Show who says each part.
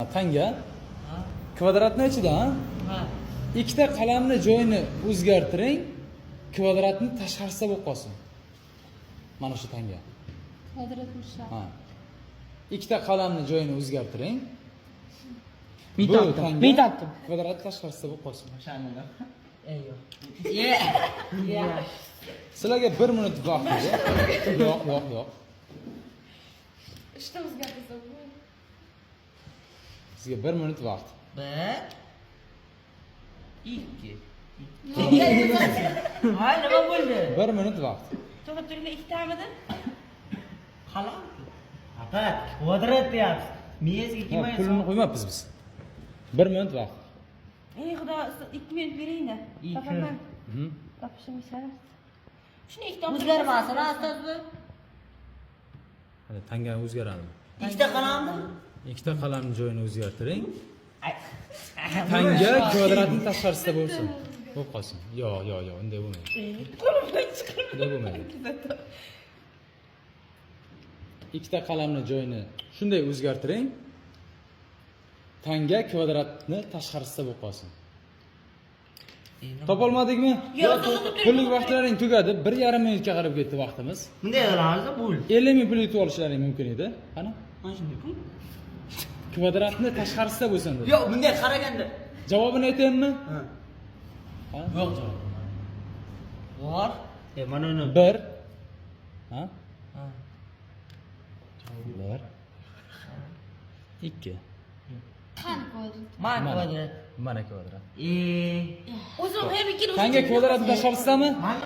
Speaker 1: Tanga kvadratni ichida, ha?
Speaker 2: Ha.
Speaker 1: Ikkita qalamni joyini o'zgartiring, kvadratni tashqarisida bo'lib qolsin. Mana shu tanga.
Speaker 3: Kvadrat burchak.
Speaker 1: Ha. Ikkita qalamni joyini o'zgartiring.
Speaker 2: Men
Speaker 1: Bu
Speaker 2: topdim.
Speaker 1: tanga
Speaker 2: Men topdim.
Speaker 1: Kvadrat tashqarisida bo'lib qolsin.
Speaker 2: Ey, yo'q. Ye.
Speaker 1: Sizlarga 1 minut vaqt edi. Yo'q, yo'q, yo'q.
Speaker 3: Uchta o'zgartirsa bo'ladi.
Speaker 1: Sizga 1 minut vaqt.
Speaker 2: Bir. Ikki. Ha, nima bo'ldi?
Speaker 1: 1 minut vaqt.
Speaker 3: To'xtab turinglar, ikkitamidi?
Speaker 2: Qalam.
Speaker 4: Aka, kvadrat deyapsiz. Miyangizga
Speaker 1: Ha,
Speaker 4: kelmagan.
Speaker 1: pulini qo'ymabmiz biz. 1 minut vaqt.
Speaker 3: Ey xudo, 2 minut beringda.
Speaker 4: Ikki.
Speaker 3: Topaman. Topishim shart. Shuni ikkita olib
Speaker 2: O'zgarmasin, ustoz bu.
Speaker 1: Hali tanga o'zgaradimi?
Speaker 4: Ikkita qalammi?
Speaker 1: Ikkita qalamni joyini o'zgartiring. Tanga kvadratning tashqarisida bo'lsin. Bo'lib qolsin. Yo'q, yo'q, yo'q, unday bo'lmaydi. Unday bo'lmaydi. Ikkita qalamni joyini shunday o'zgartiring. Tanga kvadratni tashqarisida bo'lib qolsin. Topolmadikmi?
Speaker 3: Yo'q, to'xtab turing.
Speaker 1: Pullik vaqtlaring tugadi. 1,5 minutga qarab ketdi vaqtimiz.
Speaker 4: Bunday qilamiz, pul.
Speaker 1: 50 ming pul yutib olishlaring mumkin edi. Qani?
Speaker 4: Mana shunday pul.
Speaker 1: Kvadratni tashqarisida bo'lsin dedi.
Speaker 4: Yo'q, bunday qaraganda.
Speaker 1: Javobini aytaymi?
Speaker 4: Ha.
Speaker 1: Ha?
Speaker 4: Yo'q javob.
Speaker 2: Bor.
Speaker 4: E, mana uni.
Speaker 1: Bir. Ha?
Speaker 2: Ha.
Speaker 1: Bir. Ikki.
Speaker 3: Qani kvadrat?
Speaker 2: Mana
Speaker 1: Mana.
Speaker 2: kvadrat.
Speaker 1: Mana kvadrat.
Speaker 2: E.
Speaker 3: O'zim ham ikkini
Speaker 1: Tanga kvadratni tashqarisidami?
Speaker 4: Mana